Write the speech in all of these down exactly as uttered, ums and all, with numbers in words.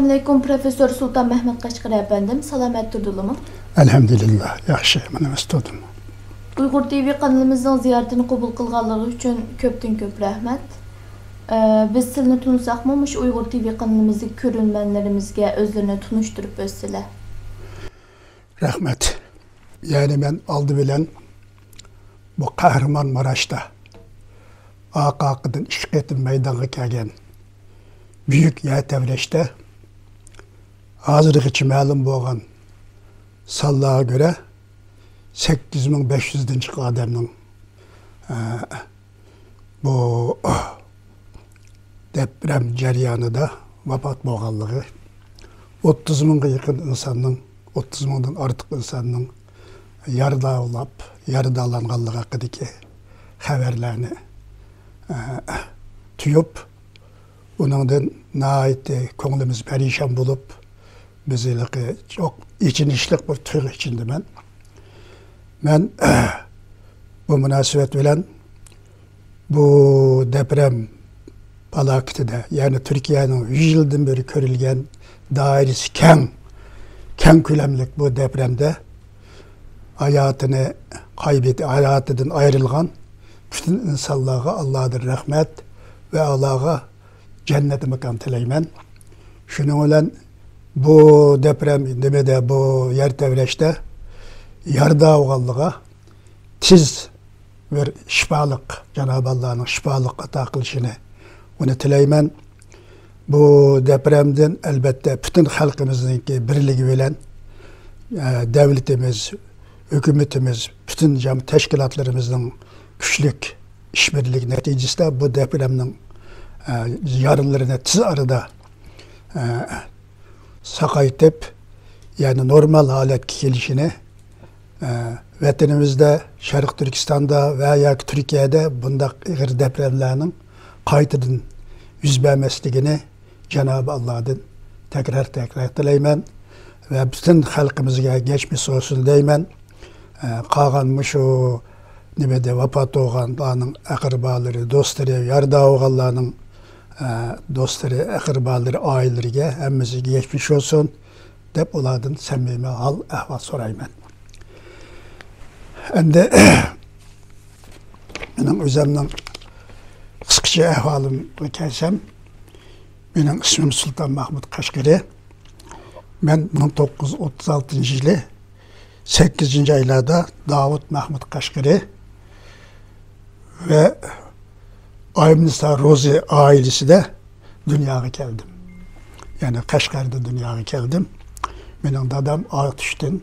ئەلەيكۇم، پروفېسسور سۇلتان مەھمۇت قەشقىرى ئەپەندىم، سالامەت تۇردىلىمۇ؟ ئەلھەمدۇلىللا، ياخشى، مانا ئۆستۈردۈم. ئۇيغۇر تىۋى قانىلىمىزنىڭ زىيارىتىنى قوبۇل قىلغانلىقى ئۈچۈن كۆپتىن كۆپ رەھمەت. ئە، بىز سىلىنى تونۇساقمۇ، مۇشۇ ئۇيغۇر تىۋى قانىلىمىزدىكى كۆرۈرمەنلىرىمىزگە ئۆزلىرىنى تونۇشتۇرۇپ ئۆتسىلە. رەھمەت. يەنى مەن ئالدى بىلەن بۇ قەھرىمان ماراشتا ئارقا-ئارقىدىن ئىككى قېتىم مەيدانغا كەلگەن بۈيۈك يەر تەۋرەشتە ھازىرغىچە مەلۇم بولغان سانلارغا كۆرە سەككىز مىڭ بەش يۈزدىن جىق ئادەمنىڭ، ئە، بۇ دەپرەم جەريانىدا ۋاپات بولغانلىقى، ئوتتۇز مىڭغا يېقىن ئىنساننىڭ، ئوتتۇز مىڭدىن ئارتۇق ئىنساننىڭ يارىدارلاپ، يارىدارلانغانلىقى ھەققىدىكى خەۋەرلەرنى، ئە، تۇيۇپ، ئۇنىڭدىن ناھايىتى كۆڭلىمىز پەرىشان بولۇپ، بىز ھېلىقى چوق ئېچىنىشلىق بىر تۇيغۇ ئىچىندىمەن. مەن بۇ مۇناسىۋەت بىلەن بۇ دەپرەم پالاكىتىدە، يەنى تۈركىيەنىڭ يۈز يىلدىن بېرى كۆرۈلگەن دائىرىسى كەڭ، كەڭ كۆلەملىك بۇ دەپرەمدە ھاياتىنى قايبېتى، ھاياتىدىن ئايرىلغان پۈتۈن ئىنسانلارغا ئاللادىن رەھمەت ۋە ئاللاغا جەننەت ماكان تىلەيمەن. شۇنىڭ بىلەن بۇ دەپرەم نېمىدە، بۇ يەر تەۋرەشتە يارىدار بولغانلىقىغا تېز بىر شىپالىق، جانابى ئاللانىڭ شىپالىق ئاتا قىلىشىنى، ئۇنى تىلەيمەن. بۇ دەپرەمدىن ئەلبەتتە پۈتۈن خەلقىمىزنىڭكى بىرلىكى بىلەن، ئە، دۆلىتىمىز، ھۆكۈمىتىمىز، پۈتۈن جام-، تەشكىلاتلىرىمىزنىڭ كۈچلۈك ئىشبىرلىكى نەتىجىسىدە بۇ دەپرەمنىڭ، ئە، يارىلىرىنى تېز ئارىدا، ئە، ساقايتىپ، يەنى نورمال ھالەتكە كېلىشىنى، ئە، ۋەتىنىمىزدە، شەرقىي تۈركىستاندا ۋە ياكى تۈركىيەدە بۇنداق ئېغىر دەپرەملەرنىڭ قايتىدىن يۈز بەرمەسلىكىنى جانابى ئاللادىن تەكرار، تەكرار تىلەيمەن ۋە پۈتۈن خەلقىمىزگە گەچمىش بولسۇن دەيمەن. ئە، قالغان مۇشۇ نېمىدە ۋاپات بولغانلارنىڭ ئەقرىبالىرى، دوستلىرى، يارىدار بولغانلارنىڭ، ئە، دوستلىرى، ئەقرىبالىرى، ئائىلىلىرىگە ھەممىسىگە گەچمىش بولسۇن دەپ ئۇلاردىن سەمىمىي ھال ئەھۋال سورايمەن. ئەمدى مېنىڭ ئۆزۈمنىڭ قىسقىچە ئەھۋالىمغا كەلسەم، مېنىڭ ئىسمىم سۇلتان مەھمۇت قەشقىرى. مەن مىڭ توققۇز يۈز ئوتتۇز ئالتىنچى يىلى سەككىزىنچى ئايلاردا داۋۇت مەھمۇت قەشقىرى ۋە ئايمىنىسا روزى ئائىلىسىدە دۇنياغا كەلدىم. يەنى قەشقەردە دۇنياغا كەلدىم. مېنىڭ دادام ئاتۇشتىن،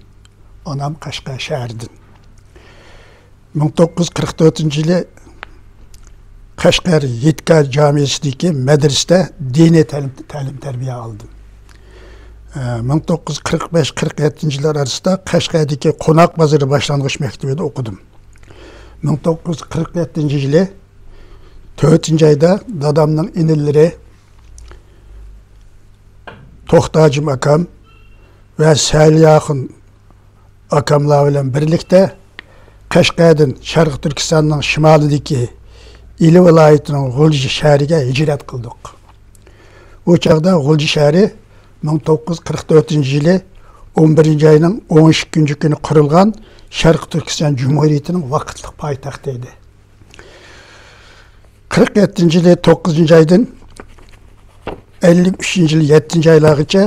ئانام قەشقەر شەھىرىدىن. مىڭ توققۇز يۈز قىرىق تۆتىنچى يىلى قەشقەر يىتكا جامىسىدىكى مەدرىسىدە دىنىي تەلىم-، تەلىم-تەربىيە ئالدىم. ئە، مىڭ توققۇز يۈز قىرىق بەش قىرىق يەتتىنچى يىللار ئارىسىدا قەشقەردىكى قوناق بازىرى باشلانغۇچ مەكتىۋىدە ئوقۇدۇم. مىڭ توققۇز يۈز قىرىق يەتتىنچى يىلى تۆتىنچى ئايدا دادامنىڭ ئىنىلىرى توختاجىم ئاكام ۋە سەلىياخۇن ئاكاملار بىلەن بىرلىكتە قەشقەردىن شەرقىي تۈركىستاننىڭ شىمالىدىكى ئىلى ۋىلايىتىنىڭ غۇلجا شەھىرىگە ھىجرەت قىلدۇق. ئۇ چاغدا غۇلجا شەھىرى مىڭ توققۇز يۈز قىرىق تۆتىنچى يىلى ئون بىرىنچى ئاينىڭ ئون ئىككىنچى كۈنى قۇرۇلغان شەرقىي تۈركىستان جۇمھۇرىيىتىنىڭ ۋاقىتلىق پايتەختى ئىدى. قىرىق يەتتىنچى يىلى توققۇزىنچى ئايدىن ئەللىك ئۈچىنچى يىلى يەتتىنچى ئايلارغىچە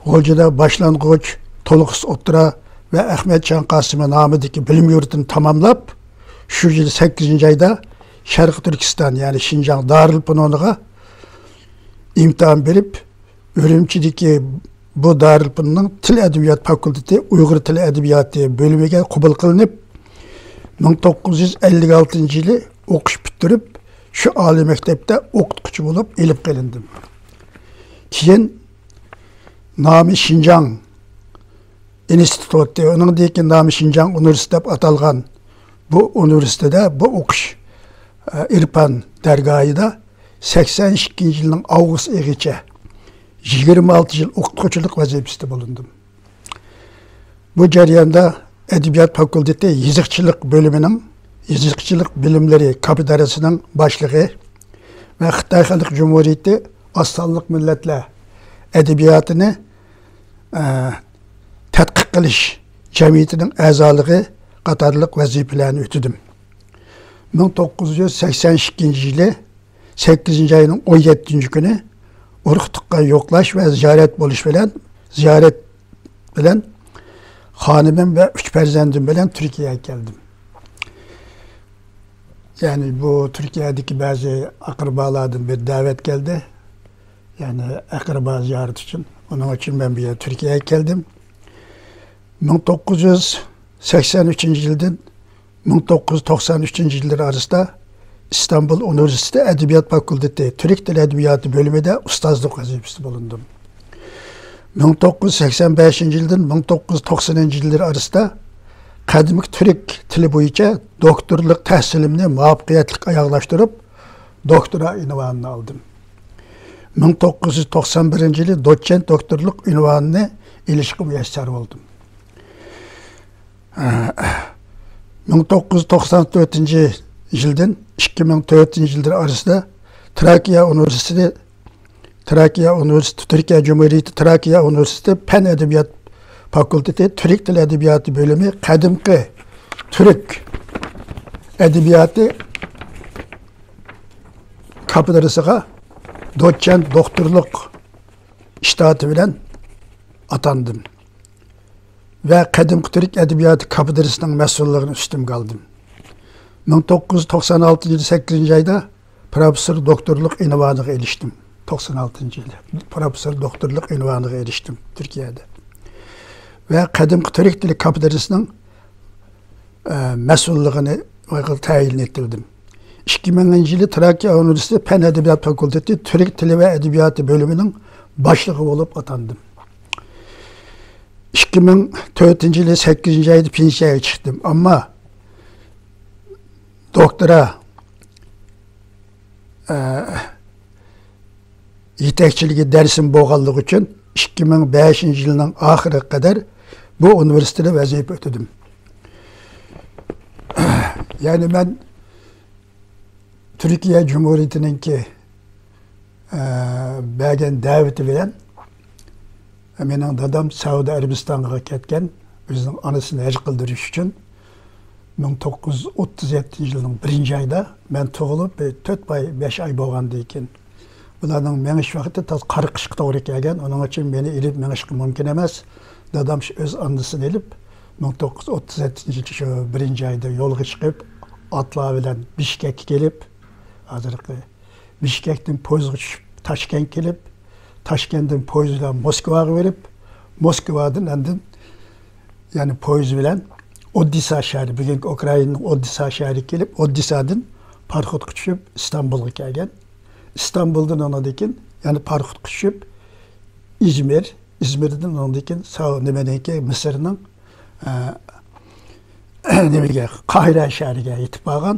غۇلجىدا باشلانغۇچ، تولۇقسىز ئوتتۇرا ۋە ئەخمەتجان قاسىمى نامىدىكى بىلىم يۇرتىنى تاماملاپ، شۇ يىل سەككىزىنچى ئايدا شەرقىي تۈركىستان، يەنى شىنجاڭ دارىلفۇنۇنىغا ئىمتىھان بېرىپ، ئۈرۈمچىدىكى بۇ دارىلفۇنۇننىڭ تىل ئەدەبىيات فاكۇلتېتى ئۇيغۇر تىل ئەدەبىياتى بۆلۈمىگە قوبۇل قىلىنىپ، مىڭ توققۇز يۈز ئەللىك ئالتىنچى يىلى ئوقۇش پۈتتۈرۈپ، شۇ ئالىي مەكتەپتە ئوقۇتقۇچى بولۇپ ئېلىپ قېلىندىم. كېيىن نامى شىنجاڭ ئىنستىتۇتى، ئۇنىڭدىن كېيىن نامى شىنجاڭ ئۇنىۋېرسىتېتى دەپ ئاتالغان بۇ ئۇنىۋېرسىتېتتا بۇ ئوقۇش، ئە، ئىرپان دەرگاھىدا سەكسەن ئىككىنچى يىلنىڭ ئاۋغۇست ئېيىغىچە يىگىرمە ئالتە يىل ئوقۇتقۇچىلىق ۋەزىپىسىدە بولۇندۇم. بۇ جەرياندا ئەدەبىيات فاكۇلتېتى يېزىقچىلىق بۆلۈمىنىڭ يېزىقچىلىق بىلىملىرى كاپىدارىسىنىڭ باشلىقى ۋە خىتاي خەلق جۇمھۇرىيىتى ئاز سانلىق مىللەتلەر ئەدەبىياتىنى، ئە، تەتقىق قىلىش جەمئىيىتىنىڭ ئەزالىقى قاتارلىق ۋەزىپىلەرنى ئۆتىدىم. مىڭ توققۇز يۈز سەكسەن ئىككىنچى يىلى سەككىزىنچى ئاينىڭ ئون يەتتىنچى كۈنى ئۇرۇق-تۇغقان يوقلاش ۋە زىيارەت بولۇش بىلەن، زىيارەت بىلەن خانىمىم ۋە ئۈچ پەرزەنتىم بىلەن تۈركىيەگە كەلدىم. يەنى بۇ تۈركىيەدىكى بەزى ئەقرىبالاردىن بىر دەۋەت كەلدى. يەنى ئەقرىبا زىيارىتى ئۈچۈن. ئۇنىڭ ئۈچۈن مەن بۇ يەرگە تۈركىيەگە كەلدىم. مىڭ توققۇز يۈز سەكسەن ئۈچىنچى يىلدىن مىڭ توققۇز يۈز توقسان ئۈچىنچى يىللىرى ئارىسىدا ئىستانبۇل ئۇنىۋېرسىتېتى ئەدەبىيات فاكۇلتېتى تۈرك تىل ئەدەبىياتى بۆلۈمىدە ئۇستازلىق ۋەزىپىسىدە بولۇندۇم. مىڭ توققۇز يۈز سەكسەن بەشىنچى يىلدىن مىڭ توققۇز يۈز توقسىنىنچى يىللىرى ئارىسىدا قەدىمكى تۈرك تىلى بويىچە دوكتورلۇق تەھسىلىمنى مۇۋەپپەقىيەتلىك ئاياغلاشتۇرۇپ، دوكتورا ئۇنۋانىنى ئالدىم. مىڭ توققۇز يۈز توقسان بىرىنچى يىلى دوتسېنت دوكتورلۇق ئۇنۋانىنى ئېلىشقا مۇيەسسەر بولدۇم. مىڭ توققۇز يۈز توقسان تۆتىنچى يىلدىن ئىككى مىڭ تۆتىنچى يىللار ئارىسىدا تراكىيە ئۇنىۋېرسىتېتى، تراكىيە ئۇنىۋېرسىتېتى، تۈركىيە جۇمھۇرىيىتى تراكىيە ئۇنىۋېرسىتېتى پەن ئەدەبىيات فاكۇلتېتى تۈرك تىل ئەدەبىياتى بۆلۈمى قەدىمكى تۈرك ئەدەبىياتى كاپېدرىسىغا دوتسېنت دوكتورلۇق ئىشتاتى بىلەن ئاتاندىم ۋە قەدىمكى تۈرك ئەدەبىياتى كاپېدرىسىنىڭ مەسئۇللۇقىنى ئۈستۈمگە ئالدىم. مىڭ توققۇز يۈز توقسان ئالتىنچى يىل سەككىزىنچى ئايدا پروفېسسور دوكتورلۇق ئۇنۋانىغا ئېرىشتىم. توقسان ئالتىنچى يىلى پروفېسسور دوكتورلۇق ئۇنۋانىغا ئېرىشتىم تۈركىيەدە. ۋە قەدىمكى تۈرك تىلى كاپېدرىسىنىڭ، ئە، مەسئۇللۇقىنى تەيىن ئېتىلدىم. ئىككى مىڭىنچى يىلى تراكىيە ئۇنىۋېرسىتېتى پەن ئەدەبىيات فاكۇلتېتى تۈرك تىلى ۋە ئەدەبىياتى بۆلۈمىنىڭ باشلىقى بولۇپ ئاتاندىم. ئىككى مىڭ تۆتىنچى يىلى سەككىزىنچى ئايدا پېنسىيەگە چىقتىم. ئەمما دوكتورا، ئە، يېتەكچىلىكى دەرسىم بولغانلىقى ئۈچۈن ئىككى مىڭ بەشىنچى يىلنىڭ ئاخىرىغا قەدەر بۇ ئۇنىۋېرسىتېتتا ۋەزىپە ئۆتىدىم. يەنى مەن تۈركىيە جۇمھۇرىيىتىنىڭكى، ئە، بەرگەن دەۋىتى بىلەن مېنىڭ دادام سەئۇدى ئەرەبىستانغا كەتكەن، ئۆزىنىڭ ئانىسىنى ھەج قىلدۇرۇش ئۈچۈن. مىڭ توققۇز يۈز ئوتتۇز يەتتىنچى يىلنىڭ بىرىنچى ئايدا، مەن تۇغۇلۇپ بىر تۆت ئاي، بەش ئاي بولغاندىن كېيىن، بۇلارنىڭ مېڭىش ۋاقتى تازا قارا قىشقا توغرا كەلگەن، ئۇنىڭ ئۈچۈن مېنى ئېلىپ مېڭىشقا مۇمكىن ئەمەس. دادام شۇ ئۆز ئانىسىنى ئېلىپ، مىڭ توققۇز يۈز ئوتتۇز يەتتىنچى يىل شۇ بىرىنچى ئايدا يولغا چىقىپ، ئاتلار بىلەن بىشكەككە كېلىپ، ھازىرقى بىشكەكتىن پويىزغا چۈشۈپ، تاشكەنتكە كېلىپ، تاشكەنتتىن پويىز بىلەن موسكۋاغا بېرىپ، موسكۋادىن ئاندىن يەنە پويىز بىلەن ئودېسسا شەھىرى، بۈگۈنكى ئۇكرائىنانىڭ ئودېسسا شەھىرىگە كېلىپ، ئودېسسادىن پاراخوتقا چۈشۈپ ئىستانبۇلغا كەلگەن. ئىستانبۇلدىن ئاندىن كېيىن يەنە پاراخوتقا چۈشۈپ ئىزمىر، ئىزمىردىن ئاندىن كېيىن سا-، نېمىنىڭكى، مىسىرنىڭ، ئە، نېمىگە، قاھىرە شەھىرىگە يېتىپ بارغان.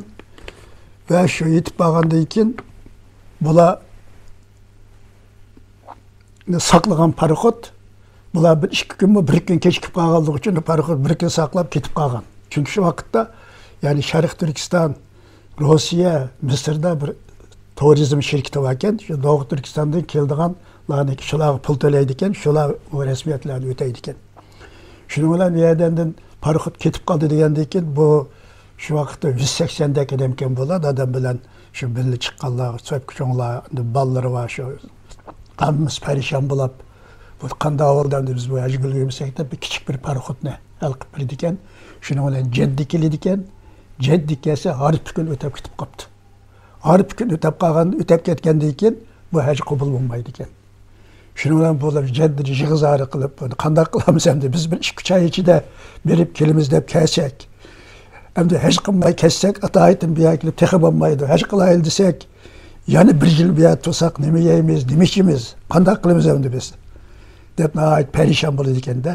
ۋە شۇ يېتىپ بارغاندىن كېيىن بۇلار ساقلىغان پاراخوت، بۇلار بىر ئىككى كۈنمۇ، بىر كۈن كېچىكىپ قالغانلىقى ئۈچۈن پاراخوت بىر كۈن ساقلاپ كېتىپ قالغان. چۈنكى شۇ ۋاقىتتا، يەنى شەرقىي تۈركىستان، روسىيە، مىسىردا بىر تۇرىزم شىركىتى باركەن، شۇ دوغۇ تۈركىستاندىن كېلىدىغانلارنى شۇلارغا پۇل تۆلەيدىكەن، شۇلار بۇ رەسمىيەتلەرنى ئۆتەيدىكەن. شۇنىڭ بىلەن بۇ يەردىن پاراخوت كېتىپ قالدى دېگەندىن كېيىن، بۇ شۇ ۋاقىتتا يۈز سەكسەندەك ئادەمكەن بۇلار، دادام بىلەن شۇ بىللە چىققانلار، سۆپكە چوڭلار، ئەمدى بالىلىرى بار، شۇ ھەممىسى پەرىشان بولاپ، بۇ قانداق ئەھۋالدا ئەمدى بىز بۇ ھەجگە ئۈلگۈرمىسەك دەپ، بىر كىچىك بىر پاراخوتنى ھەل قىلىپ بېرىدىكەن. شۇنىڭ بىلەن جەددە كېلىدىكەن. جەددە كەلسە، ھارپا كۈن ئۆتەپ كېتىپ قاپتۇ. ھارپا كۈن ئۆتەپ قالغان، ئۆتەپ كەتكەندىن كېيىن بۇ ھەج قوبۇل بولمايدىكەن. شۇنىڭ بىلەن بۇلار جەددىدە يىغا-زارى قىلىپ، بۇنى قانداق قىلامىز ئەمدى؟ بىز بىر ئىككى ئۈچ ئاي ئىچىدە بېرىپ كېلىمىز دەپ كەلسەك، ئەمدى ھەج قىلماي كەتسەك، ئاتايىتىم بۇ يەرگە كېلىپ تېخى بولمايدۇ. ھەج قىلايلى دېسەك، يەنە بىر يىل بۇ يەردە تۇرساق، نېمە يەيمىز، نېمە ئىچىمىز، قانداق قىلىمىز ئەمدى بىز؟ دەپ ناھايىتى پەرىشان بولىدىكەن-دە.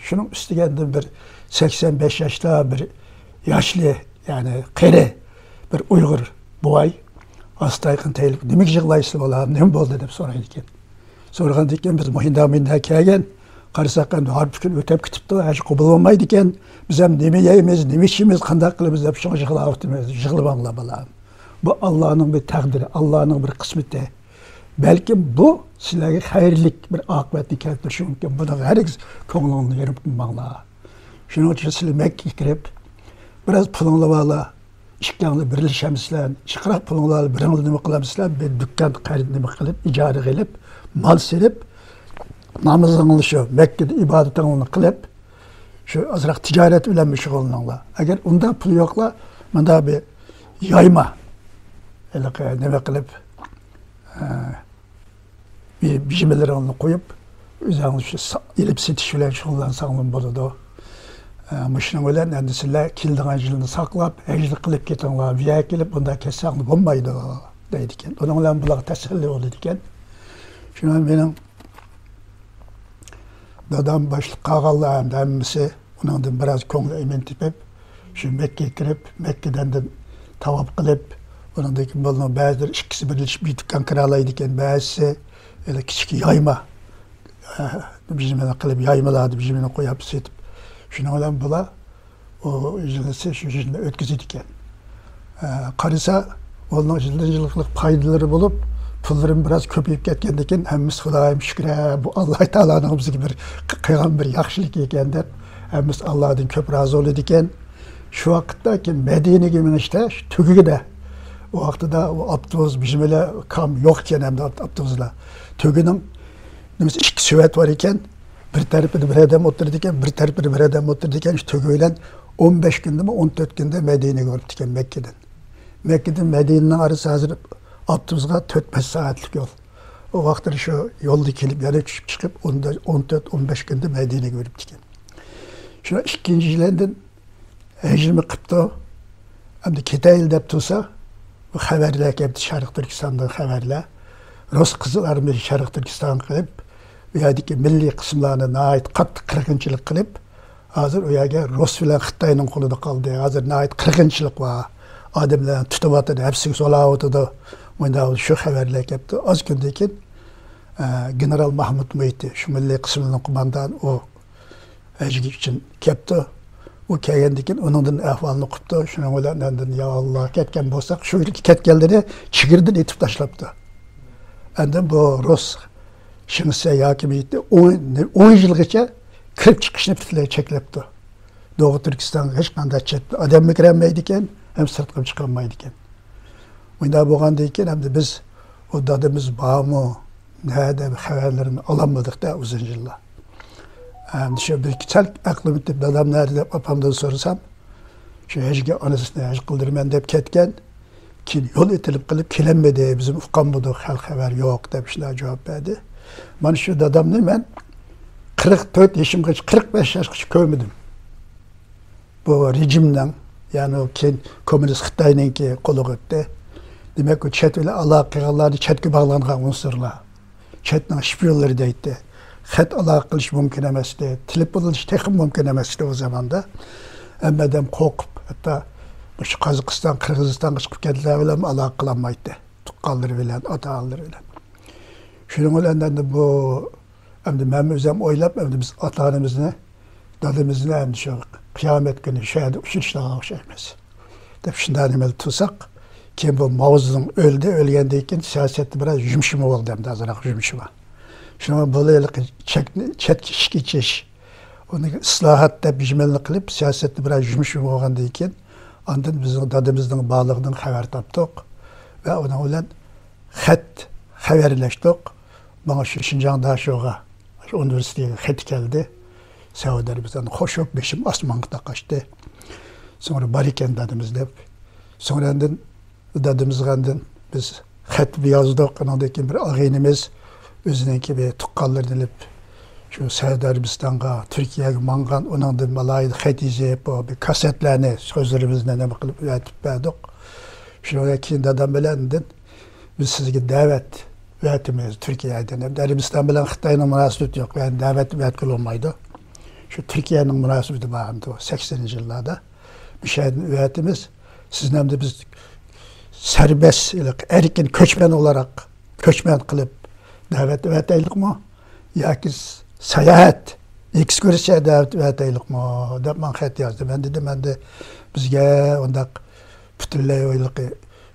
شۇنىڭ ئۈستىگە ئەمدى بىر سەكسەن بەش ياشتا بىر ياشلى، يەنى قېرى بىر ئۇيغۇر بوۋاي ئاستا ئايىقىنى تەيلىپ، «نېمىگە يىغلايسىز بالام، نېمە بولدى؟» دەپ سورايدىكەن. سورىغاندىن كېيىن، «بىز مۇشۇنداق مۇنداق كەلگەن، قارىساق ئەمدى ھارپا كۈن ئۆتەپ كېتىپتۇ، ھەج قوبۇل بولمايدىكەن، بىز ھەم نېمە يەيمىز، نېمە ئىچىمىز، قانداق قىلىمىز دەپ شۇڭا يىغلاۋاتىمىز.» «يىغلىماڭلار بالام، بۇ ئاللانىڭ بىر تەقدىرى، ئاللانىڭ بىر قىسمىتى. بەلكىم بۇ سىلەرگە خەيرلىك بىر ئاقىۋەتنى كەلتۈرۈشى مۇمكىن. بۇنىڭغا ھەرگىز كۆڭلۈڭلارنى يېرىم قىلماڭلار. شۇنىڭ ئۈچۈن سىلەر مەككىگە كىرىپ، بىراز پۇلۇڭلار بارلا، ئىككىڭلار بىرلىشەمسىلەر، ئىشقىراق پۇلۇڭلار بىلەن بىرىڭلار نېمە قىلامسىلەر، بىر دۇكان خەرىدە نېمە قىلىپ، ئىجارىگە ئېلىپ، مال سېلىپ، نامىزىڭلار شۇ مەككىدە ئىبادىتىڭلارنى قىلىپ، شۇ ئازراق تىجارەت بىلەن شۇغۇللىنىڭلار. ئەگەر ئۇنداق پۇل يوقلا، مۇنداق بىر يايما، ھېلىقى نېمە قىلىپ، ئە، بىر بىژىملىرىڭلارنى قويۇپ، ئۆزۈڭلار شۇ سا-، ئېلىپ سېتىش بىلەن شۇغۇللانساڭلار بولىدۇ. ئە، مۇشۇنىڭ بىلەن ئەمدى سىلەر كېلىدىغان يىلنى ساقلاپ، ھەجنى قىلىپ كېتىڭلار، بۇ يەرگە كېلىپ بۇنداق كەتسەڭلار بولمايدۇ، دەيدىكەن. ئۇنىڭ بىلەن بۇلارغا تەسەللى بولىدىكەن. شۇڭا مېنىڭ دادام باشلىق قالغانلار ئەمدى ھەممىسى ئۇنىڭدىن بىراز كۆڭلى ئىمىن تېپىپ، شۇ مەككىگە كىرىپ، مەككىدىن تاۋاپ قىلىپ، ئۇنىڭدىن كېيىن بۇلارنىڭ بەزىلىرى ئىككىسى بىرلىشىپ بىر دۇكان كىرالايدىكەن، بەزىسى ھېلى كىچىك يايما، ئە، بىژىمىنى قىلىپ، يايمىلاردا بىژىمىنى قويۇپ سېتىپ، شۇنىڭ بىلەن بۇلار ئۇ يىلىسى شۇ يىلنى ئۆتكۈزىدىكەن. ئە، قارىسا، ئۇنىڭ يىلدىن يىلغا پايدىلىرى بولۇپ، پۇللىرىمۇ بىراز كۆپىيىپ كەتكەندىكىن، ھەممىسى خۇدايىم شۈكرى، بۇ ئاللا تائالانىڭ بىزگە بىر قىلغان بىر ياخشىلىقى ئىكەن دەپ، ھەممىسى ئاللادىن كۆپ رازى بولىدىكەن. شۇ ۋاقىتتا كېيىن مەدىنىگە مېڭىشتا شۇ تۈگىگىدە، ئۇ ۋاقتىدا ئۇ ئاپتوبۇس بىژىمىلە كام يوق ئىكەن، ئەمدى ئاپتوبۇسلار. تۈگىنىڭ نېمىسى، ئىككى سۆۋەت بار ئىكەن. بىر تەرىپىدە بىر ئادەم ئولتۇرىدىكەن، بىر تەرىپىدە بىر ئادەم ئولتۇرىدىكەن. شۇ تۈگى بىلەن ئون بەش كۈندىمۇ، ئون تۆت كۈندە مەدىنىگە بېرىپتىكەن مەككىدىن. مەككىدىن مەدىنىنىڭ ئارىسى ھازىر ئاپتوبۇسقا تۆت بەش سائەتلىك يول. ئۇ ۋاقىتتا شۇ يولدا كېلىپ، يەنە چۈشۈپ چىقىپ، ئون، ئون تۆت، ئون بەش كۈندە مەدىنىگە بېرىپتىكەن. شۇ ئىككىنچى يىلىدىن ھەجنىمۇ قىپتۇ. ئەمدى كېتەيلى دەپ تۇرسا، بۇ خەۋەرلەر كەپتۇ، شەرقىي تۈركىستاندىن خەۋەرلەر. رۇس قىزىل ئارمىيە شەرقىي تۈركىستانغا قىلىپ، ئۇ يەردىكى مىللىي قىسىملارنى ناھايىتى قاتتىق قىرغىنچىلىق قىلىپ، ھازىر ئۇ يەرگە رۇس بىلەن خىتاينىڭ قولىدا قالدى. ھازىر ناھايىتى قىرغىنچىلىق بار. ئادەملەرنى تۇتۇۋاتىدۇ، ھەپسىگە سولاۋاتىدۇ. مۇنداق شۇ خەۋەرلەر كەپتۇ. ئاز كۈندىن كېيىن، ئە، گېنېرال ماھمۇت مۇھىتى، شۇ مىللىي قىسىمنىڭ قوماندانى ئۇ. ھەجگە ئۈچۈن كەپتۇ. ئۇ كەلگەندىن كېيىن ئۇنىڭدىن ئەھۋالنى ئۇقۇپتۇ. شۇنىڭ بىلەن ئاندىن، يا ئاللا، كەتكەن بولساق، شۇ يەرگە كەتكەنلىرى چېگرىدىن ئېتىپ تاشلاپتۇ. ئاندىن بۇ رۇس شىڭسە ھاكىمىيىتى ئون، ئون يىلغىچە كىرىپ چىقىشنى پۈتۈنلەي چەكلەپتۇ. دوغۇ تۈركىستانغا ھېچقانداق چەت ئادەممۇ كىرەلمەيدىكەن، ھەم سىرتقىمۇ چىقالمايدىكەن. مۇنداق بولغاندىن كېيىن ئەمدى بىز ئۇ دادىمىز بارمۇ، نەدە، خەۋەرلىرىنى ئالالمىدۇق-دە ئۇزۇن يىللار. ئەمدى شۇ بىر سەل ئەقلىم يېتىپ، دادام نەدە دەپ ئاپامدىن سورىسام، شۇ ھەجگە ئانىسىنى ھەج قىلدۇرىمەن دەپ كەتكەن، كېيىن يول ئېتىلىپ قېلىپ كېلەلمىدى، بىزمۇ ئۇقالمىدۇق، خەل خەۋەر يوق دەپ شۇنداق جاۋاب بەردى. مانا شۇ دادامنى مەن قىرىق تۆت يېشىمغىچە، قىرىق بەش ياشقىچە كۆرمىدىم. بۇ رېجىمنىڭ، يەنى ئۇ كېيىن كوممۇنىست خىتاينىڭكى قولىغا ئۆتتى. دېمەك، ئۇ چەت بىلەن ئالاقە قىلغانلارنى چەتكە باغلانغان ئۇنسۇرلار. چەتنىڭ شپىيونلىرى دەيتتى. خەت ئالاقە قىلىش مۇمكىن ئەمەستى، تېلېفونلىشىش تېخىمۇ مۇمكىن ئەمەستى ئۇ زاماندا. ھەممە ئادەم قورقۇپ، ھەتتا مۇشۇ قازاقىستان، قىرغىزىستانغا چىقىپ كەتكەنلەر بىلەن ئالاقە قىلالمايتتى. تۇغقانلىرى بىلەن، ئاتا-ئانىلىرى بىلەن. شۇنىڭ بىلەن ئەمدى بۇ، ئەمدى مەن ئۆزۈم ئويلاپ، ئەمدى بىز ئاتا-ئانىمىزنى، دادىمىزنى ئەمدى شۇ قىيامەت كۈنى شۇ يەردە ئۇچرىشىدىغان ئوخشايمىز دەپ شۇنداق نېمىدە تۇرساق، كېيىن بۇ ماۋزېدۇڭ ئۆلدى، ئۆلگەندىن كېيىن سىياسەتتە بىراز يۇمشىما بولدى، ئەمدى ئازراق يۇمشىما. شۇنىڭ بىلەن ھېلىقى چەكنى، چەتكە ئىشىك ئېچىش، ئۇنى ئىسلاھات دەپ يۈزمەنلىك قىلىپ، سىياسەتتە بىراز يۇمشىما بولغاندىن كېيىن، ئاندىن بىزنىڭ دادىمىزنىڭ بارلىقىدىن خەۋەر تاپتۇق ۋە ئۇنىڭ بىلەن خەت خەۋەرلەشتۇق. ماڭا شۇ شىنجاڭ داشوغا، شۇ ئۇنىۋېرسىتېتىگە خېتى كەلدى. سەئۇدى ئەرەبىستاندا خوش بولۇپ، بېشىم ئاسمانغا تاقاشتى. سوڭرا بار ئىكەن دادىمىز دەپ. سوڭرا ئاندىن دادىمىزغا ئاندىن بىز خەت يازدۇق. ئۇنىڭدىن كېيىن بىر ئاغىنىمىز ئۆزىنىڭكى بىر تۇغقانلىرىنى ئېلىپ، شۇ سەئۇدى ئەرەبىستانغا، تۈركىيەگە ماڭغان، ئۇنىڭدىن ئالاھىدە خەت يېزىپ، بۇ بىر كاسسېتلارنى، سۆزلىرىمىزنى نېمە قىلىپ ئەۋەتىپ بەردۇق. شۇنىڭدىن كېيىن دادام بىلەن ئاندىن بىز سىزگە دەۋەت ئەۋەتىمىز تۈركىيەدىن. ئەمدى ئەرەبىستان بىلەن خىتاينىڭ مۇناسىۋىتى يوق، يەنى دەۋەت ئەۋەتكىلى بولمايدۇ. شۇ تۈركىيەنىڭ مۇناسىۋىتى بار ئەمدى سەكسىنىنچى يىللاردا. مۇشۇ يەردىن ئەۋەتىمىز. سىزنى ئەمدى بىز سەربەست، ئەركىن كۆچمەن ئولاراق كۆچمەن قىلىپ دەۋەت ئەۋەتەيلىقمۇ؟ ياكى ساياھەت، ئېكسكۇرسىيە دەۋەت ئەۋەتەيلىقمۇ؟ دەپ ماڭا خەت يازدى. مەن دېدىم، ئەمدى بىزگە ئۇنداق پۈتۈنلەي ھېلىقى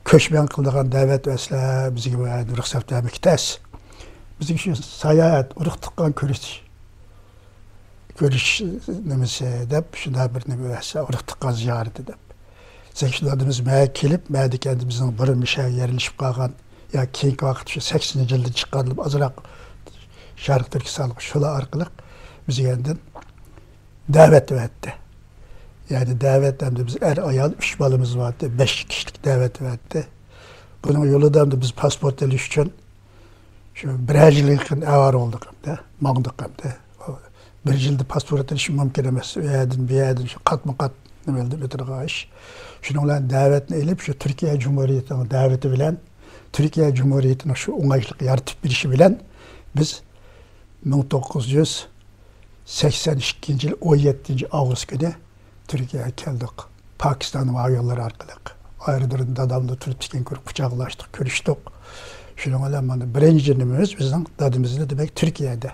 كۆچمەن قىلىدىغان دەۋەت ۋەسلەر بىزگە بۇ يەردە رۇخسەت بەرمەككە تەس. بىزگە شۇ ساياھەت، ئۇرۇق تۇغقان كۆرۈش، كۆرۈش نېمىسى دەپ، شۇنداق بىر نېمە بەرسە، ئۇرۇق تۇغقان زىيارىتى دەپ. سەككىز دادىمىز مەگە كېلىپ، مەدىكەندە بىزنىڭ بۇرۇن مۇشۇ يەرگە يەرلىشىپ قالغان، يا كېيىنكى ۋاقىت شۇ سەكسىنىنچى يىلدا چىققان، ئازراق شەرقىي تۈركىستانلىق شۇلار ئارقىلىق بىزگە ئاندىن دەۋەت بەردى. يەنى دەۋەت ئەمدى بىز ئەر ئايال ئۈچ بالىمىز بار ئىدى، بەش كىشىلىك دەۋەت بەردى. بۇنىڭ يولىدا ئەمدى بىز پاسپورت ئېلىش ئۈچۈن شۇ بىرەر يىلغا يېقىن ئاۋارە بولدۇق ئەمدى، ماڭدۇق ئەمدى. بىر يىلدا پاسپورت ئېلىش مۇمكىن ئەمەس. ئۇ يەردىن، بۇ يەردىن شۇ قاتمۇ قات نېمە بىلەن ئۆتىدىغان ئىش. شۇنىڭ بىلەن دەۋەتنى ئېلىپ، شۇ تۈركىيە جۇمھۇرىيىتىنىڭ دەۋىتى بىلەن، تۈركىيە جۇمھۇرىيىتىنىڭ شۇ ئوڭايلىق يارىتىپ بېرىشى بىلەن بىز مىڭ توققۇز يۈز سەكسەن ئىككىنچى يىل ئون يەتتىنچى ئاۋغۇست كۈنى تۈركىيەگە كەلدۇق. پاكىستان ھاۋايوللىرى ئارقىلىق. ئايرودرومدا دادامنى تۇرۇپتىكەن كۆرۈپ قۇچاقلاشتۇق، كۆرۈشتۇق. شۇنىڭ بىلەن مانا بىرىنچى نېمىمىز بىزنىڭ دادىمىزنى دېمەك تۈركىيەدە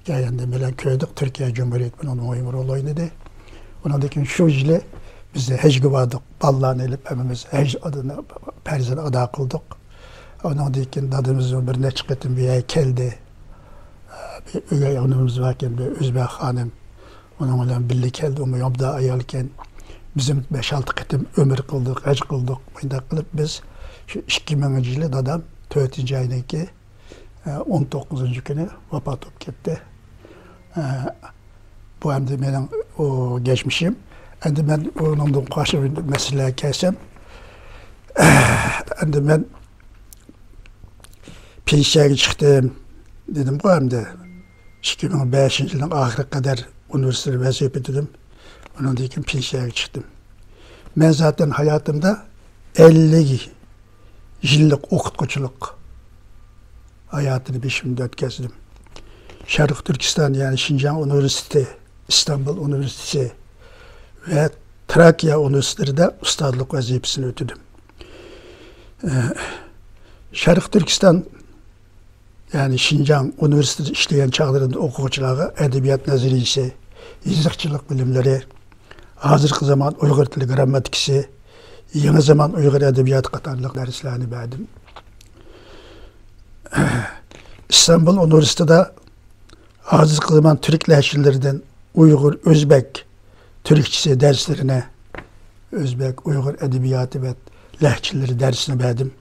كەلگەندىن بىلەن كۆردۇق. تۈركىيە جۇمھۇرىيىتى بۇنىڭ مۇھىم رول ئوينىدى. ئۇنىڭدىن كېيىن شۇ يىلى بىز ھەجگە باردۇق. بالىلارنى ئېلىپ ھەممىمىز ھەج ئادىنى پەرزىنى ئادا قىلدۇق. ئۇنىڭدىن كېيىن دادىمىز بىر نەچچە قېتىم بۇ يەرگە كەلدى. بىر ئۆگەي ئانىمىز باركەن، بىر ئۆزبەك خانىم. ئۇنىڭ بىلەن بىللە كەلدى. ئۇمۇ ئوبدان ئايالكەن. بىزمۇ بەش-ئالتە قېتىم ئۆمرە قىلدۇق، ھەج قىلدۇق. مۇنداق قىلىپ بىز شۇ ئىككى مىڭىنچى يىلى دادام تۆتىنچى ئاينىڭكى، ئە، ئون توققۇزىنچى كۈنى ۋاپات بولۇپ كەتتى. ئە، بۇ ئەمدى مېنىڭ ئۇ گەچمىشىم. ئەمدى مەن ئۇنىڭدىن قارشى مەسىلىگە كەلسەم، ئەمدى مەن پېنسىيەگە چىقتىم دېدىمغۇ ئەمدى. ئىككى مىڭ بەشىنچى يىلنىڭ ئاخىرىغا قەدەر ئۇنىۋېرسىتېتتا ۋەزىپە ئۆتىدىم. ئۇنىڭدىن كېيىن پېنسىيەگە چىقتىم. مەن زاتەن ھاياتىمدا ئەللىك يىللىق ئوقۇتقۇچىلىق ھاياتىنى بېشىمدىن ئۆتكۈزدۈم. شەرقىي تۈركىستان، يەنى شىنجاڭ ئۇنىۋېرسىتېتى، ئىستانبۇل ئۇنىۋېرسىتېتى ۋە تراكىيە ئۇنىۋېرسىتېتىدا ئۇستازلىق ۋەزىپىسىنى ئۆتىدىم. ئە، شەرقىي تۈركىستان، يەنى شىنجاڭ ئۇنىۋېرسىتېتىدا ئىشلىگەن چاغلىرىمدا ئوقۇغۇچىلارغا ئەدەبىيات نەزەرىيىسى، يېزىقچىلىق بىلىملىرى، ھازىرقى زامان ئۇيغۇر تىلى گىرامماتىكىسى، يېڭى زامان ئۇيغۇر ئەدەبىياتى قاتارلىق دەرسلەرنى بەردىم. ئىستانبۇل ئۇنىۋېرسىتېتىدا ھازىرقى زامان تۈرك لەھجىلىرىدىن ئۇيغۇر، ئۆزبەك تۈركچىسى دەرسلىرىنى، ئۆزبەك، ئۇيغۇر ئەدەبىياتى ۋە لەھجىلىرى دەرسىنى بەردىم.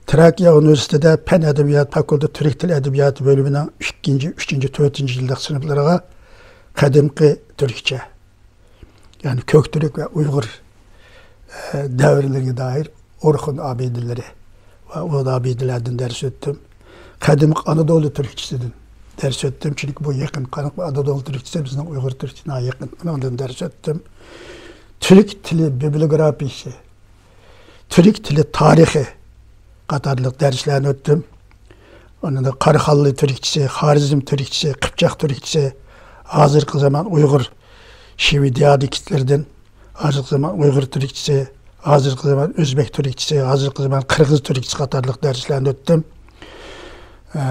تراكىيە ئۇنىۋېرسىتېتىدا پەن ئەدەبىيات فاكۇلتېتى تۈرك تىل ئەدەبىياتى بۆلۈمىنىڭ ئىككىنچى، ئۈچىنچى، تۆتىنچى يىللىق سىنىپلىرىغا قەدىمكى تۈركچە، يەنى كۆك تۈرك ۋە ئۇيغۇر، ئە، دەۋرلىرىگە دائىر ئورخۇن ئابىدىلىرى ۋە ئۇ ئابىدىلەردىن دەرس ئۆتتۈم. قەدىمكى ئانادولۇ تۈركچىسىدىن دەرس ئۆتتۈم، چۈنكى بۇ يېقىن، قەدىمكى ئانادولۇ تۈركچىسى بىزنىڭ ئۇيغۇر تۈركچىسىگە يېقىن. ئۇنىڭدىن دەرس ئۆتتۈم. تۈرك تىلى بىبلىيوگرافىيىسى، تۈرك تىلى تارىخى قاتارلىق دەرسلەرنى ئۆتتۈم. ئۇنىڭدا قاراخانلى تۈركچىسى، خارزم تۈركچىسى، قىپچاق تۈركچىسى، ھازىرقى زامان ئۇيغۇر شىۋە دىيالېكتلىرىدىن، ھازىرقى زامان ئۇيغۇر تۈركچىسى، ھازىرقى زامان ئۆزبەك تۈركچىسى، ھازىرقى زامان قىرغىز تۈركچىسى قاتارلىق دەرسلەرنى ئۆتتۈم. ئە،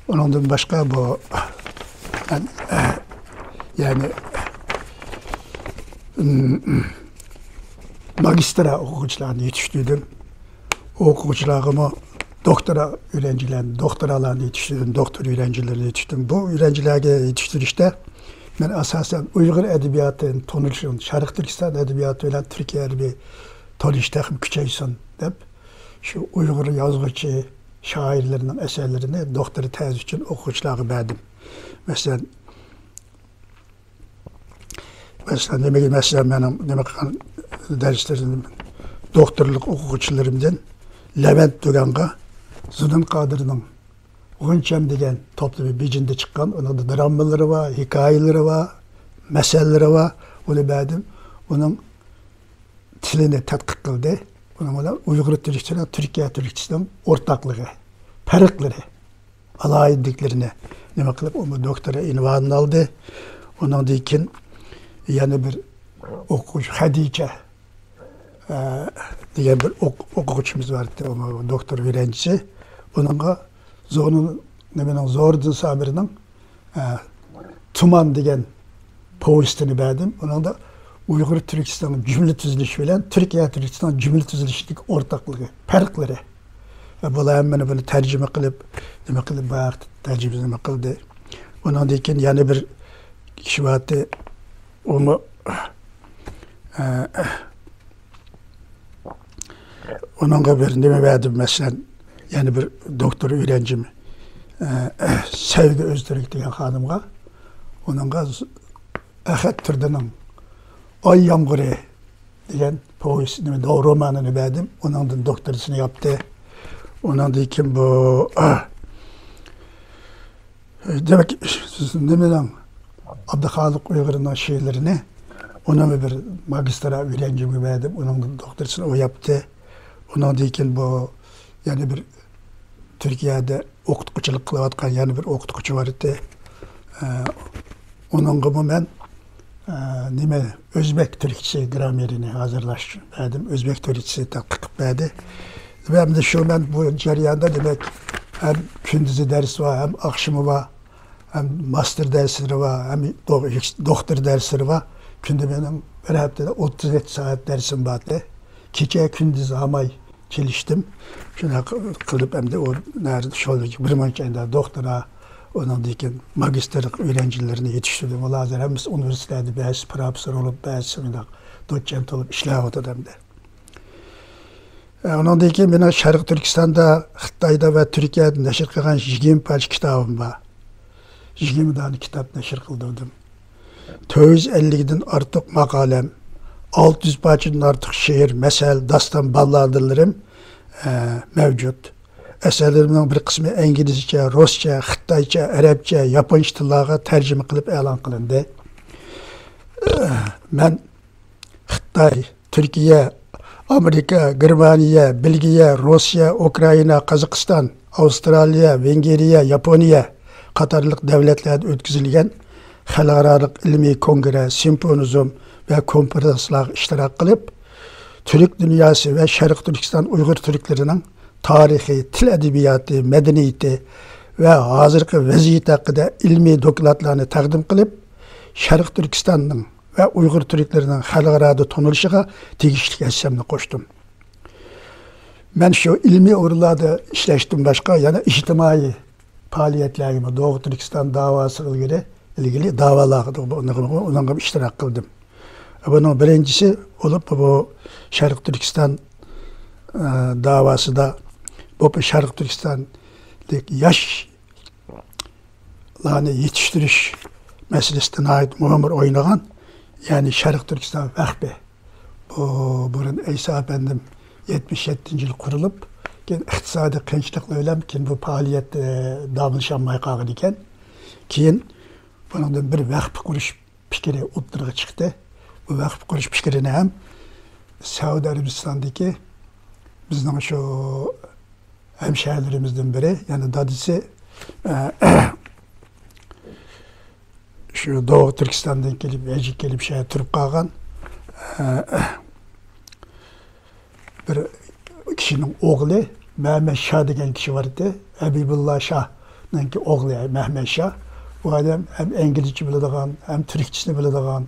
ئۇنىڭدىن باشقا بۇ، مەن، ئە، يەنى، م، ماگىستىرا ئوقۇغۇچىلارنى يېتىشتۈردۈم. ئوقۇغۇچىلارغىمۇ دوكتورا ئۆگەنگۈچىلەرنى، دوكتورالارنى يېتىشتۈردۈم، دوكتور ئۆگەنگۈچىلىرىنى يېتىشتۈردۈم. بۇ ئۆگەنگۈچىلەرگە يېتىشتۈرۈشتە مەن ئاساسەن ئۇيغۇر ئەدەبىياتىنى تونۇشۇن، شەرقىي تۈركىستان ئەدەبىياتى بىلەن تۈركىيە ئەدەبىي تونۇش تېخىمۇ كۈچەيسۇن دەپ، شۇ ئۇيغۇر يازغۇچى، شائىرلىرىنىڭ ئەسەرلىرىنى دوكتورا تەزى ئۈچۈن ئوقۇغۇچىلارغا بەردىم. مەسىلەن، مەسىلەن، نېمىگە، مەسىلەن، مېنىڭ نېمە قىلغان دەرسلىرىم، دوكتورلۇق ئوقۇغۇچىلىرىمدىن لەۋەنت دۇگانغا زۇنۇن قادىرنىڭ غۇنچەم دېگەن توپلىمى بېيجىڭدا چىققان، ئۇنىڭدا درامىلىرى بار، ھېكايىلىرى بار، مەسەللىرى بار. ئۇنى بەردىم. ئۇنىڭ تىلىنى تەتقىق قىلدى. ئۇنىڭ بىلەن ئۇيغۇر تۈركچىسى بىلەن تۈركىيە تۈركچىسىنىڭ ئورتاقلىقى، پەرقلىرى، ئالاھىدىلىكلىرىنى نېمە قىلىپ، ئۇمۇ دوكتورا ئۇنۋانىنى ئالدى. ئۇنىڭدىن كېيىن يەنە بىر ئوقۇغۇچى خەدىچە، ئە، دېگەن بىر ئوق-، ئوقۇغۇچىمىز بار ئىدى، ئۇمۇ دوكتور ئۆگەنگۈچىسى. ئۇنىڭغا زورنىڭ، نېمىنىڭ، زورىدىن سابىرنىڭ، ئە، تۇمان دېگەن پوۋېستىنى بەردىم. ئۇنىڭدا ئۇيغۇر تۈركىستان جۈملە تۈزۈلۈشى بىلەن تۈركىيە تۈركىستان جۈملە تۈزۈلۈشىدىكى ئورتاقلىقى، پەرقلىرى. ۋە بۇلار ھەممىنى بىر تەرجىمە قىلىپ، نېمە قىلىپ، بۇ ھەقتە تەرجىمە نېمە قىلدى. ئۇنىڭدىن كېيىن يەنە بىر كىشى بارتى. ئۇمۇ، ئە، ئۇنىڭغا بىر نېمە بەردىم، مەسىلەن، يەنە بىر دوكتور ئۆگەنچىم، ئە، سەۋگى ئۆزتۈرك دېگەن خانىمغا، ئۇنىڭغا ئەخەت تۇردىنىڭ ئاي يامغۇرى دېگەن پوۋېست، نېمە، رومانىنى بەردىم. ئۇنىڭدىن دوكتورىسىنى ياپتى. ئۇنىڭدىن كېيىن بۇ، دېمەك، نېمىنىڭ، ئابدۇخالىق ئۇيغۇرنىڭ شېئىرلىرىنى ئۇنىڭ بىر ماگىستىرا ئۆگەنچىمگە بەردىم. ئۇنىڭدىن دوكتورىسىنى ئۇ ياپتى. ئۇنىڭدىن كېيىن بۇ يەنە بىر تۈركىيەدە ئوقۇتقۇچىلىق قىلىۋاتقان يەنە بىر ئوقۇتقۇچى بار ئىدى. ئە، ئۇنىڭغىمۇ مەن، ئە، نېمە، ئۆزبەك تۈركچىسى گراممېرىنى ھازىرلاش بەردىم. ئۆزبەك تۈركچىسى تەتقىق قىلىپ بەردى. ۋە ئەمدى شۇ مەن بۇ جەرياندا، دېمەك، ھەم كۈندۈزى دەرس بار، ھەم ئاخشىمى بار، ھەم ماستېر دەرسلىرى بار، ھەم دو-، دوكتور دەرسلىرى بار. كۈندە مېنىڭ بىر ھەپتىدە ئوتتۇز يەتتە سائەت دەرسىم بار ئىدى. كېچە كۈندۈز ھاماي چېلىشتىم. شۇنداق قىلىپ، ئەمدى ئۇ نەدە، شۇ بىر مۇنچە ئەمدى دوكتورا، ئۇنىڭدىن كېيىن ماگىستىرلىق ئۆگەنچىلىرىنى يېتىشتۈردۈم. ئۇلار ھازىر ھەممىسى ئۇنىۋېرسىتېتلاردا بەزىسى پروفېسسور بولۇپ، بەزىسى مۇنداق دوتسېنت بولۇپ ئىشلەۋاتىدۇ ئەمدى. ئە، ئۇنىڭدىن كېيىن مېنىڭ شەرقىي تۈركىستاندا، خىتايدا ۋە تۈركىيەدە نەشر قىلغان يىگىرمە پارچە كىتابىم بار. يىگىرمە دانە كىتاب نەشر قىلدۇردۇم. تۆت يۈز ئەللىكتىن ئارتۇق ماقالەم، ئالتە يۈز پارچىدىن ئارتۇق شېئىر، مەسەل، داستان، باللادىلىرىم، ئە، مەۋجۇت. ئەسەرلىرىمنىڭ بىر قىسمى ئىنگلىزچە، رۇسچە، خىتايچە، ئەرەبچە، ياپونچە تىللارغا تەرجىمە قىلىپ ئېلان قىلىندى. ئە، مەن خىتاي، تۈركىيە، ئامېرىكا، گېرمانىيە، بېلگىيە، روسىيە، ئۇكرائىنا، قازاقىستان، ئاۋسترالىيە، ۋېنگىرىيە، ياپونىيە قاتارلىق دۆلەتلەردە ئۆتكۈزۈلگەن خەلقئارالىق ئىلمىي كونگرېس، سىمپوزىيۇم ۋە كونفېرانسلارغا ئىشتىراك قىلىپ، تۈرك دۇنياسى ۋە شەرقىي تۈركىستان ئۇيغۇر تۈركلىرىنىڭ تارىخى، تىل ئەدەبىياتى، مەدەنىيىتى ۋە ھازىرقى ۋەزىيىتى ھەققىدە ئىلمىي دوكلاتلارنى تەقدىم قىلىپ، شەرقىي تۈركىستاننىڭ ۋە ئۇيغۇر تۈركلىرىنىڭ خەلقئارادا تونۇلۇشىغا تېگىشلىك ھەسسەمنى قوشتۇم. مەن شۇ ئىلمىي ئورۇنلاردا ئىشلەشتىن باشقا، يەنە ئىجتىمائىي پائالىيەتلەرگىمۇ، دوغۇ تۈركىستان داۋاسىغا ئىلگىرى، ئىلگىرى داۋالارغا، ئۇنىڭغا ئىشتىراك قىلدىم. بۇنىڭ بىرىنچىسى بولۇپ، بۇ شەرقىي تۈركىستان، ئە، داۋاسىدا، بۇ شەرقىي تۈركىستانلىق ياش لارنى يېتىشتۈرۈش مەسىلىسىدە ناھايىتى مۇھىم رول ئوينىغان، يەنى شەرقىي تۈركىستان ۋەقپى. بۇ بۇرۇن ئەيسا ئەپەندىم يەتمىش يەتتىنچى يىل قۇرۇلۇپ، كېيىن ئىقتىسادىي قىيىنچىلىقلار بىلەن كېيىن بۇ پائالىيەت، ئە، داۋاملىشالماي قالغان ئىكەن. كېيىن بۇنىڭدىن بىر ۋەقىپ قۇرۇش پىكرى ئوتتۇرىغا چىقتى. بۇ ۋەقىپ قۇرۇش پىكرىنى ھەم سەئۇدى ئەرەبىستاندىكى بىزنىڭ شۇ ھەمشەھەرلىرىمىزدىن بىرى، يەنى دادىسى، ئە، شۇ دوغۇ تۈركىستاندىن كېلىپ، ھەجگە كېلىپ، شۇ يەردە تۇرۇپ قالغان، ئە، بىر كىشىنىڭ ئوغلى مەمەت شاھ دېگەن كىشى بار ئىدى. ھەبىبۇللا شاھنىڭكى ئوغلى مەمەت شاھ. ئۇ ئادەم ھەم ئىنگلىزچە بىلىدىغان، ھەم تۈركچىسىنى بىلىدىغان،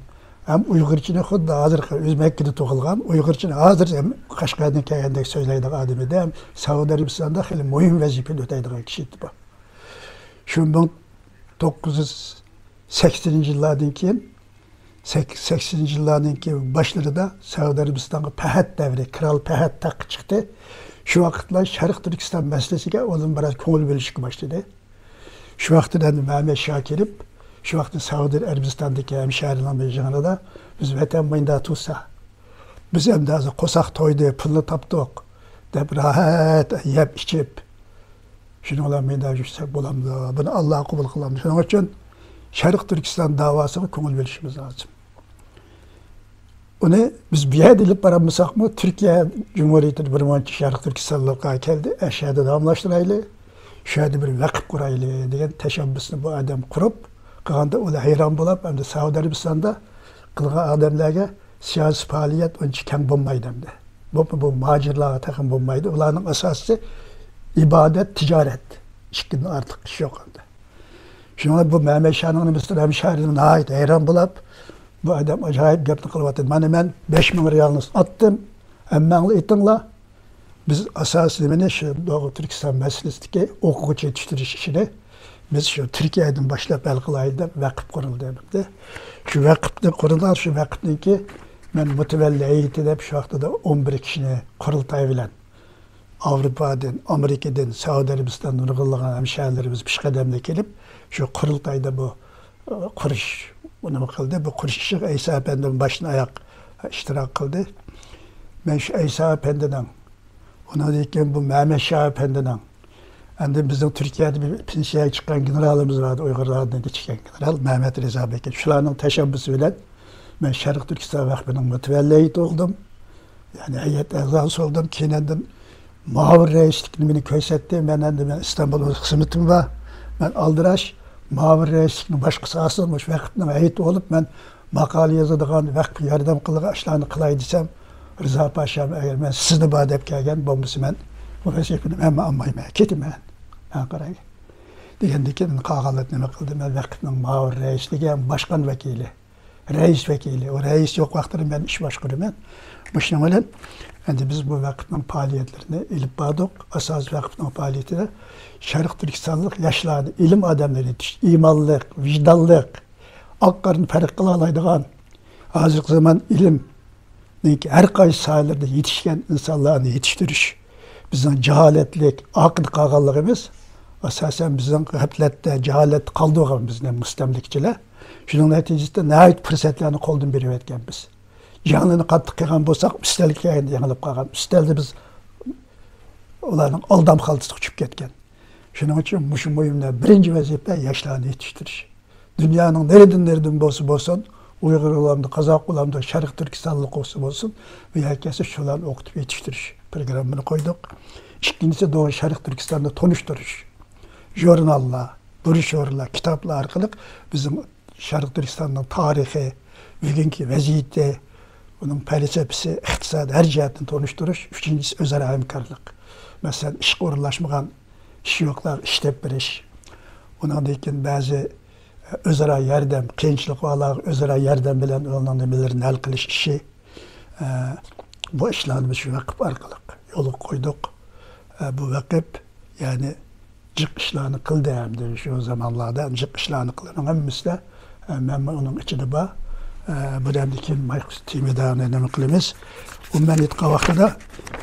ھەم ئۇيغۇرچىنى خۇددى ھازىرقى ئۆزى مەككىدە تۇغۇلغان، ئۇيغۇرچىنى ھازىر ھەم قەشقەردىن كەلگەندەك سۆزلەيدىغان ئادەم ئىدى. ھەم سەئۇدى ئەرەبىستاندا خېلى مۇھىم ۋەزىپىنى ئۆتەيدىغان كىشى ئىدى بۇ. شۇ مىڭ توققۇز يۈز سەكسىنىنچى يىللاردىن كېيىن، سەك-، سەكسىنىنچى يىللارنىڭكى باشلىرىدا سەئۇدى ئەرەبىستانغا پەھەد دەۋرى، كرال پەھەد تەختكە چىقتى. شۇ ۋاقىتلار شەرقىي تۈركىستان مەسىلىسىگە ئۇلار بىراز كۆڭۈل بۆلۈشكە باشلىدى. شۇ ۋاقىتتا ئەمدى مەمەت شاھ كېلىپ، شۇ ۋاقىتتا سەئۇدى ئەرەبىستاندىكى ھەمشەھىرىنىڭ بىر يىغىنىدا، بىز ۋەتەن مۇنداق تۇرسا، بىز ئەمدى ھازىر قورساق تويدى، پۇلنى تاپتۇق دەپ راھەت يەپ ئىچىپ، شۇنىڭ بىلەن مەيدان يۈرسەك بولامدۇ؟ بۇنى ئاللا قوبۇل قىلامدۇ؟ شۇنىڭ ئۈچۈن شەرقىي تۈركىستان داۋاسىغا كۆڭۈل بۆلۈشىمىز لازىم. ئۇنى بىز بۇ يەردە ئېلىپ بارالمىساقمۇ، تۈركىيە جۇمھۇرىيىتىدە بىر مۇنچە شەرقىي تۈركىستانلىقلار كەلدى، ئەشەدە داۋاملاشتۇرايلى، شۇ يەردە بىر ۋەقىپ قۇرايلى دېگەن تەشەببۇسنى بۇ ئادەم قۇرۇپ قىلغاندا، ئۇلار ھەيران بولاپ، ئەمدى سەئۇدى ئەرەبىستاندا قىلغان ئادەملەرگە سىياسىي پائالىيەت ئۇنچە كەڭ بولمايدۇ ئەمدى. بولۇپمۇ بۇ مۇھاجىرلارغا تېخىمۇ بولمايدۇ. ئۇلارنىڭ ئاساسىي ئىبادەت، تىجارەت. ئىككىدىن ئارتۇق ئىش يوق ئەمدى. شۇڭا بۇ مەمەت شاھنىڭ نېمىسىدىن ھەمشەھىرىم ناھايىتى ھەيران بولاپ، بۇ ئادەم ئاجايىپ گەپنى قىلىۋاتىدۇ. مانا مەن بەش مىڭ رېئالنى ئاتتىم، ھەممەڭلار ئېتىڭلار. بىز ئاساسىي نېمىنى، شۇ دوغۇ تۈركىستان مەسىلىسىدىكى ئوقۇغۇچى يېتىشتۈرۈش ئىشىنى بىز شۇ تۈركىيەدىن باشلاپ ھەل قىلايلى دەپ ۋەقىپ قۇرۇلدى. شۇ ۋەقىپنى قۇرۇلغان، شۇ ۋەقىپنىڭكى مەن مۇتەۋەللى ھەيئىتى دەپ شۇ ۋاقتىدا ئون بىر كىشىنى قۇرۇلتاي بىلەن ئاۋروپادىن، ئامېرىكىدىن، سەئۇدى ئەرەبىستاندىن نۇرغۇنلىغان ھەمشەھەرلىرىمىز، پېشقەدەملەر كېلىپ، شۇ قۇرۇلتايدا بۇ، ئە، قۇرۇش، نېمە قىلدى، بۇ قۇرۇش ئىشىغا ئەيسا ئەپەندىمۇ باشتىن ئاياق ئىشتىراك قىلدى. مەن شۇ ئەيسا ئەپەندىنىڭ، ئۇنىڭدىن كېيىن بۇ مەمەت شاھ ئەپەندىنىڭ، ئەندى بىزنىڭ تۈركىيەدە بىر پېنسىيەگە چىققان گېنېرالىمىز بارىدۇ، ئۇيغۇرلاردىن كېچىككەن گېنېرال مەمەت رىزا بېكىن. شۇلارنىڭ تەشەببۇسى بىلەن مەن شەرق تۈركىستان ۋەقپىنىڭ مۇتەۋەللى ھەيئىتى بولدۇم. يەنى ھەيئەت ئەزاسى بولدۇم. كېيىن ئەندىن مۇئاۋىن رەئىسلىكنى مېنى كۆرسەتتى. مەن ئەندى مەن ئىستانبۇل خىزمىتىم بار. مەن ئالدىراش مۇئاۋىن رەئىسلىكنىڭ باشقىسى ئاستىدا مۇشۇ ۋەقىپنىڭ ھەيئىتى بولۇپ، مەن ماقالە يازىدىغان، ۋەقىپكە ياردەم قىلىدىغان ئىشلارنى قىلاي دېسەم، رىزا پاشام، ئەگەر مەن سىزنى بار دەپ كەلگەن بولمىسا، مەن بۇ ۋەزىپىنى مەنمۇ ئالمايمەن، كېتىمەن. ماڭا قاراڭ. دېگەندىن كېيىن قالغانلار نېمە قىلدى؟ مەن ۋەقىپنىڭ مۇئاۋىن رەئىسلىكى ھەم باشقان ۋەكىلى، رەئىس ۋەكىلى، ئۇ رەئىس يوق ۋاقتىدا مەن ئىش باشقۇرىمەن. مۇشۇنىڭ بىلەن ئەندى بىز بۇ ۋەقىپنىڭ پائالىيەتلىرىنى ئېلىپ باردۇق. ئاساسىي ۋەقىپنىڭ پائالىيىتىدە شەرق تۈركىستانلىق ياشلارنى، ئىلىم ئادەملىرىنى يېتىش-، ئىمانلىق، ۋىجدانلىق، ئاق قارىنى پەرق قىلالايدىغان، ھازىرقى زامان ئىلىمنىڭ ھەر قايسى ساھەلىرىدە يېتىشكەن ئىنسانلارنى يېتىشتۈرۈش، بىزنىڭ جاھالەتلىك ئارقىدا قالغانلىقىمىز، ئاساسەن، بىزنىڭ غەپلەتتە، جاھالەتتە قالدۇرغان بىزنى مۇستەملىكىچىلەر. شۇنىڭ نەتىجىسىدە ناھايىتى پۇرسەتلەرنى قولدىن بېرىۋەتكەنمىز. جەڭلىرىنى قاتتىق قىلغان بولساق، ئۈستەلگە كەلگەندە يېڭىلىپ قالغان. ئۈستەلدە بىز ئۇلارنىڭ ئالدام خالتىسىغا چۈشۈپ كەتكەن. شۇنىڭ ئۈچۈن مۇشۇ مۇھىمدا بىرىنچى ۋەزىپە ياشلارنى يېتىشتۈرۈش. دۇنيانىڭ نېرىدىن، نېرىدىن بولسا بولسۇن، ئۇيغۇر بولامدۇ، قازاق بولامدۇ، شەرقىي تۈركىستانلىق بولسا بولسۇن، بۇ يەرگە كەلسە شۇلارنى ئوقۇتۇپ يېتىشتۈرۈش پروگراممىنى قويدۇق. ئىككىنچىسى، دوغرا شەرقىي تۈركىستاننى تونۇشتۇرۇش. ژۇرناللار، بروشيۇرىلار، كىتابلار ئارقىلىق بىزنىڭ شەرقىي تۈركىستاننىڭ تارىخى، بۈگۈنكى ۋەزىيىتى، ئۇنىڭ پەلسەپىسى، ئىقتىسادى، ھەر جەھەتتىن تونۇشتۇرۇش. ئۈچىنچىسى، ئۆزئارا ھەمكارلىق. مەسىلەن، ئىشقا ئورۇنلاشمىغان ئىشى يوقلارغا ئىش تېپىپ بېرىش. ئۇنىڭدىن كېيىن بەزى ئۆزئارا ياردەم، قىيىنچىلىقى بارلارغا ئۆزئارا ياردەم بىلەن ئۇلارنىڭ نېمىلىرىنى ھەل قىلىش ئىشى. ئە، بۇ ئىشلارنى بىز شۇ ۋەقىپ ئارقىلىق يولغا قويدۇق. ئە، بۇ ۋەقىپ، يەنى جىق ئىشلارنى قىلدى ئەمدى شۇ زامانلاردا، جىق ئىشلارنى قىلدى. ئۇنىڭ ھەممىسىدە، ئە، مەنمۇ ئۇنىڭ ئىچىدە بار. ئە، بۇ دەمدىن كېيىن مايكروسوفت تېمىدا نېمە قىلىمىز؟ ئۇ مەن ئېيتقان ۋاقتىدا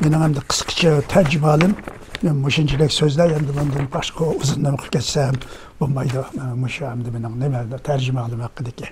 مېنىڭ ئەمدى قىسقىچە تەرجىمىھالىم، مەن مۇشۇنچىلىك سۆزلەي، ئەمدى مۇندىن باشقا ئۇزۇن نېمە قىلىپ كەتسەم بولمايدۇ. ئە، مۇشۇ ئەمدى مېنىڭ نېمە، تەرجىمىھالىم ھەققىدىكى.